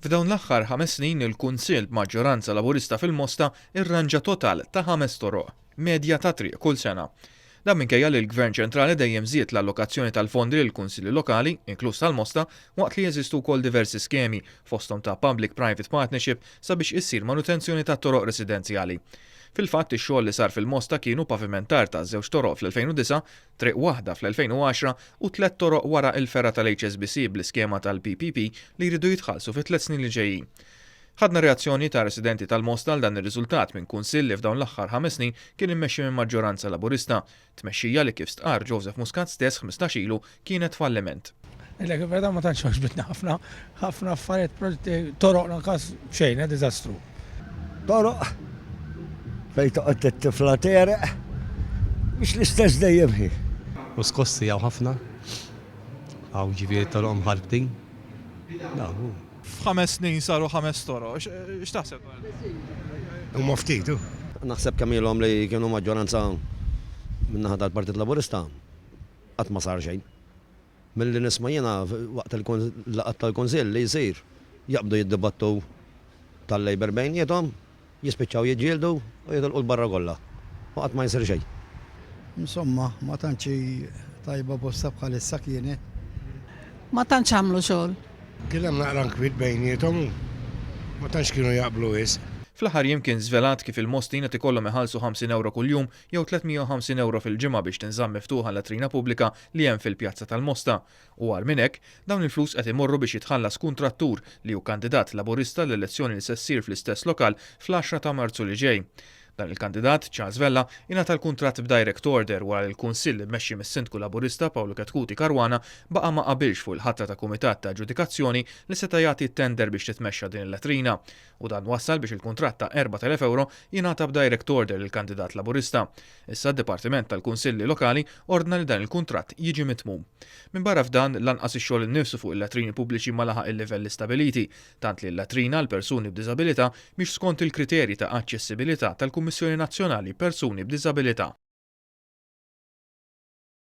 F'dawn l-aħħar ħames snin il-Kunsill b'maġġoranza Laburista fil-Mosta rranġa total ta' ħames toroq, medja ta' triq kull sena. Dan minkejja li l-Gvern ċentrali dejjem żied l-allokazzjoni tal-fondi lill-Kunsilli Lokali, inkluż tal-Mosta, waqt li jeżistu wkoll diversi skemi, fosthom ta' Public Private Partnership sabiex issir manutenzjoni tat-toroq residenzjali. Fil-fatt, ix-xogħol li sar fil-Mosta kienu pavimentar ta' żewġ toroq fl-2009, triq waħda fl-2010 u tlett toroq wara il-fergħa tal-HSBC bl-iskema tal-PPP li jridu jitħallsu fit-tlett snin li ġejjin. Ħadna reazzjoni ta' residenti tal-Mosta għal dan ir-riżultat minn kunsill li f'dawn l-aħħar ħames snin kien immexxi minn maġġoranza Laburista, tmexxija li kif stqarr Joseph Muscat stess 15 ilu kienet falliment. Ngħidlek il-verità ma tantx għoġbitni ħafna, ħafna affarijiet proġetti toroq lanqas xejn, eh, diżastru. Toroq fejn toqgħod it-tifla tegħreq mhux l-istess dejjem hi. U skossi hawn ħafna. Hawn ġifieri toroq mħarbtin. Dawn hu. F'ħames snin saru ħames toroq. X'taħseb dwar dan? Huma ftit, hu. Naħseb kemm ilhom li kienu maġġoranza min-naħa tal-Partit Laburista qatt ma sar xejn. Milli nisma' jiena waqt il-laqgħat tal-Kunsill li jsir, jaqbdu jiddibattu tal-Labour bejniethom, jispiċċaw jiġġieldu u jitilqu 'l barra kollha u qatt ma jsir xejn. Insomma, ma tantx hi tajba bosta bħalissa kienet. Ma tantx għamlu xogħol. Kien hemm naqra nkwiet bejniethom u ma tantx kienu jaqblu wisq. Fl-aħħar jiem kien żvelat kif il-Mostin qed ikollhom iħallsu 50 ewro kuljum jew 350 ewro fil-ġimgħa biex tinżamm miftuħa l-latrina pubblika li hemm fil-Pjazza tal-Mosta. U agħar minn hekk, dawn il-flus qed imorru biex jitħallas kuntrattur li hu kandidat Laburista għall-elezzjoni li se ssir fl-istess lokal fl-għaxra ta' Marzu li ġej. Dan il-kandidat, Charles Vella, ingħata l-kuntratt b'direct order wara li l-Kunsill immexxi mis-Sindku Laburista Paolo Chetcuti Caruana baqa' ma qabilx fuq il-ħatra ta' kumitat ta' aġġudikazzjoni li seta' jagħti t-tender biex titmexxa din il-latrina. U dan wassal biex il-kuntratt ta' 4,000 ewro jingħata b'direct order lill-kandidat Laburista. Issa d-Dipartiment tal-Kunsilli Lokali ordna li dan il-kuntratt jiġi mitmum. Minbarra f'dan, lanqas ix-xogħol innifsu fuq il-latrini pubbliċi ma laħaq il-livelli stabiliti, tant li l-latrina għal persuni b'diżabilità mhix skont il-kriterji ta' aċċessibilità tal-Kummissjoni Nazzjonali Persuni b'Diżabilità.